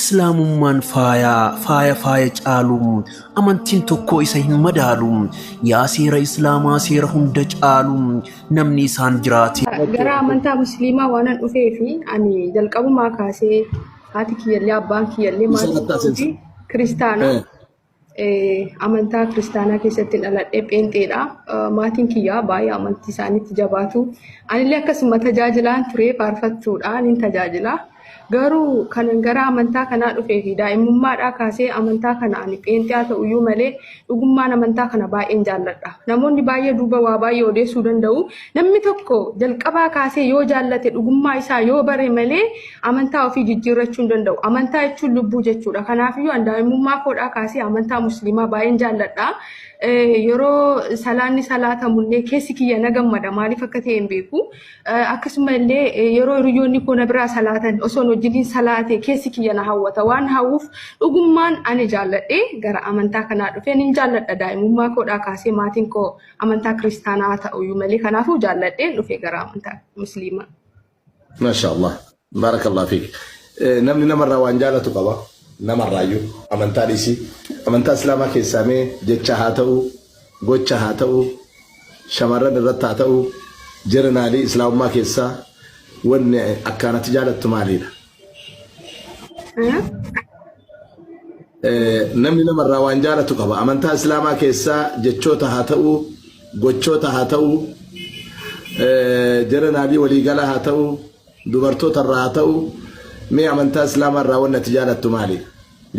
Islaamummaan faaya, faaya faaya caalu, amantiin tokko isa hin madaalu. Yaa seera Islaamaa seera hunda caalu, namni isaan jiraate. Gara amantaa musliimaa waanan dhufeefi ani jalqabumaa kaasee haati kiyyallee abbaan kiyyallee Isaan maatiin akka kootii seensa. kiristaana. Amantaa kiristaanaa keessatti dhaladhee pheenxeedha. Maatiin kiyyaa baay'ee amantii isaaniitti jabaatu. Anillee akkasuma tajaajilaan ture faarfattuudhaan hin tajaajila. Garuu kanan gara amantaa kanaa dhufee fi daa'imummaadhaa kaasee amantaa kana ani pheenxee haa ta'uyyuu malee dhugummaan amantaa kana baay'een jaalladha. Namoonni baay'ee duuba waa baay'ee odeessuu danda'u. Namni tokko jalqabaa kaasee yoo jaallate dhugummaa isaa yoo bare malee amantaa ofii jijjiirrachuu hin danda'u. Amantaa jechuun lubbuu jechuudha. Kanaafiyyuu ani daa'imummaa koodhaa kaasee amantaa musliimaa baay'een jaalladha. Yeroo salaanni salaatamullee keessi kiyya na gammada. Maaliif akka ta'e hin beeku. Akkasuma illee yeroo hiriyoonni koo na biraa salaatan osoo wajjiniin salaate keessi kiyya na hawwata. Waan hawwuuf dhugummaan ani jaalladhee gara amantaa kanaa dhufee nin jaalladha. Daa'imummaa koodhaa kaasee maatiin koo amantaa kiristaanaa ta'uyyuu malee kanaafuu jaalladhee dhufee gara amantaa musliimaa. Masha Allah. Barakallah fiik. Namni namarraa waan jaalatu qaba. Namarraayyuu amantaa dhiisii. Amantaa Islaamaa keessaa mee jecha haa ta'u, gocha haa ta'u, shamarran irratti haa ta'u, jerenaalii Islaamummaa keessaa wanni akkaanatti jaalattu maaliidha? Namni namarraa waan jaalatu qaba. Amantaa Islaamaa keessaa jechoota haa ta'u, gochoota haa ta'u, jerenaalii waliigalaa haa ta'u, dubartoota irraa haa ta'u, mee amantaa Islaamaa irraa wanni ati jaalattu maali?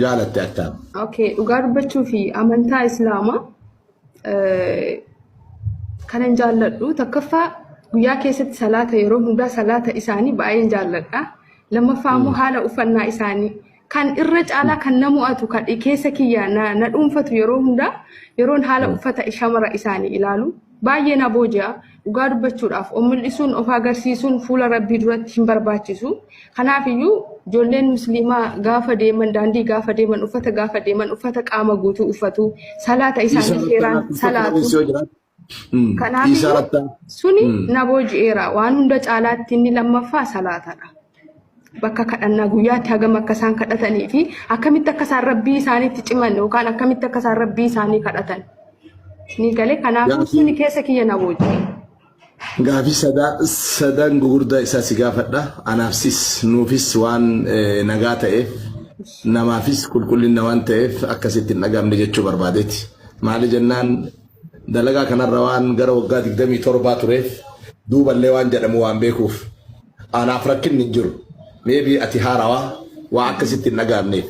Jaalatte akkaan. Okay, dhugaa dubbachuu fi amantaa Islaamaa kanan jaalladhu takkaffaa guyyaa keessatti salaata yeroo hundaa salaata isaanii baay'een jaalladha. Lammaffaa immoo haala uffannaa isaanii kan irra caalaa kan na mo'atu kan keessa kiyya na dhuunfatu yeroo hundaa yeroon haala uffata shamara isaanii ilaalu baay'ee na booji'a. Dhugaa dubbachuudhaaf of mul'isuun of agarsiisuun fuula rabbii duratti hin barbaachisu. Kanaafiyyuu ijoolleen musliimaa gaafa deeman daandii gaafa deeman uffata gaafa deeman uffata qaama guutuu uffatu salaata isaanii seeraan salaatu. Isaa Kanaafiyyuu rattaa. suni na booji'eera. Waan hunda caalaatti inni lammaffaa salaatadha. Bakka kadhannaa guyyaatti hagam akka isaan kadhatanii fi akkamitti akka isaan rabbii isaaniitti ciman yookaan akkamitti akka isaan rabbii isaanii kadhatan. Ni galee kanaafuu suni keessa kiyya na booji'e. Gaafii sadan gugurdaa isaa si gaafadha. Anaafsis nuufis waan nagaa ta'eef namaafis qulqullina waan ta'eef akkasitti hin dhagaamne jechuu barbaadeeti. Maali jennaan dalagaa kanarra waan gara waggaa 27 tureef duuballee waan jedhamu waan beekuuf anaaf rakkinni hin jiru. Maybe ati haarawaa waa akkasitti hin dhagaamneef.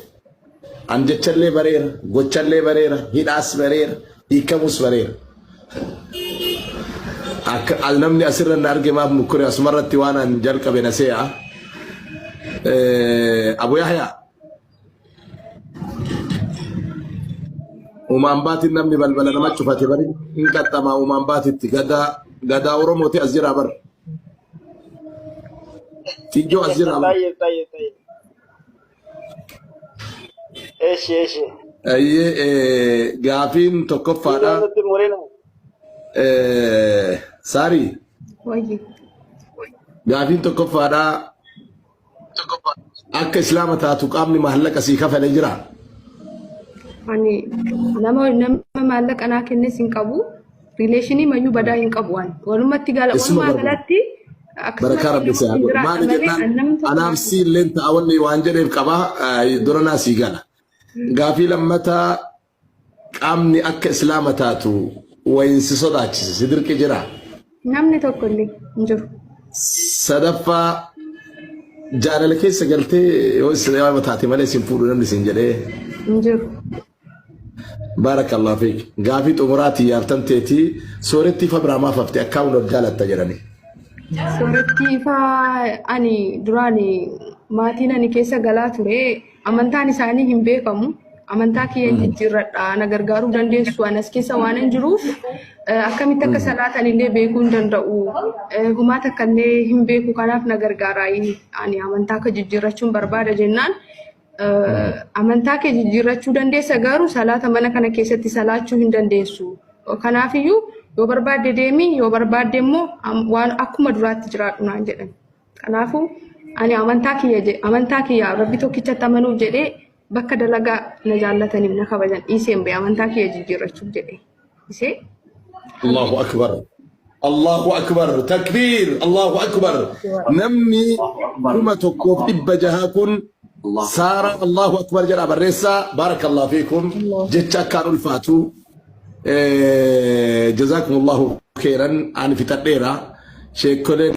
An jechallee bareera, gochallee bareera, hidhaas bareera, hiikamus bareera. Akka al namni asirra na arge maaf mukkure asumarratti waan an jalqabe na see'a. Abu Yahya. Uumaan baatiin namni balbala nama cufate bari hin qaxxamaa uumaan baatitti gadaa gadaa Oromooti as jira bar. Xijjoo as jira bar. Tayyib, tayyib, tayyib. Eshi, eshi. Ayyee gaafiin tokkoffaadha. Dhiiroo nutti murina. Saarii Wayyi. gaafiin tokkoffaadha. Akka islaama taatu qaamni maallaqa sii kafale jira. Ani nama maallaqa naa kennes hin qabu. Rileeshinii mayyuu badaa hin qabu ani. Walumatti gala Isuma walumaa barbaada. galatti Barakaa akkasumatti rabbi si nama haa wajjin godhu. jiraadha Maali malee jennaan ani namni tokko anaaf naa sii illeen ta'a wanni waan jedheef qaba dura naa sii gala. Gaafii lammataa qaamni akka islaama taatu wayin si sodaachise si dirqi jira. Namni tokko illee hin jiru. Sadaffaa jaalala keessa galtee yoo islaama taate malee sin fuudhu namni sin jedhee. Hin jiru. Baarakallahu fiik. Gaafii xumuraatii yaaftan teetii soorettii fa biraa maaf hafte akkaawun of jaalatta jedhani. Soorettii ifaa ani duraan maatiin ani keessa galaa ture amantaan isaanii hin beekamu. Amantaa kiyya hin jijjiirradha. Na gargaaruu dandeessu. Ani as keessa waan hin jiruuf akkamitti akka salaatan illee beekuu hin danda'u. Humaa takka illee hin beeku. Kanaaf na gargaaraa. Ani amantaa akka jijjiirrachuun barbaada jennaan amantaa kee jijjiirrachuu dandeessa garuu salaata mana kana keessatti salaachuu hin dandeessu. Kanaafiyyuu yoo barbaadde deemi yoo barbaadde immoo waan akkuma duraatti jiraadhu naan jedhan. Kanaafuu Ani amantaa kiyya amantaa kiyya Rabbi tokkichatti amanuuf jedhee bakka dalagaa na jaallataniif na kabajan dhiiseen ba'e amantaa kiyya jijjiirrachuuf jedhee. Isee Allahu akbar. Allahu akbar. Takbiir. Allahu akbar. Namni 1600 kun Saara Allahu akbar jedha barreessaa. Barakallahu fiikum. Jecha akkaan ulfaatu. Jazakumullahu khairan. Ani fixadheera. Sheekoleen.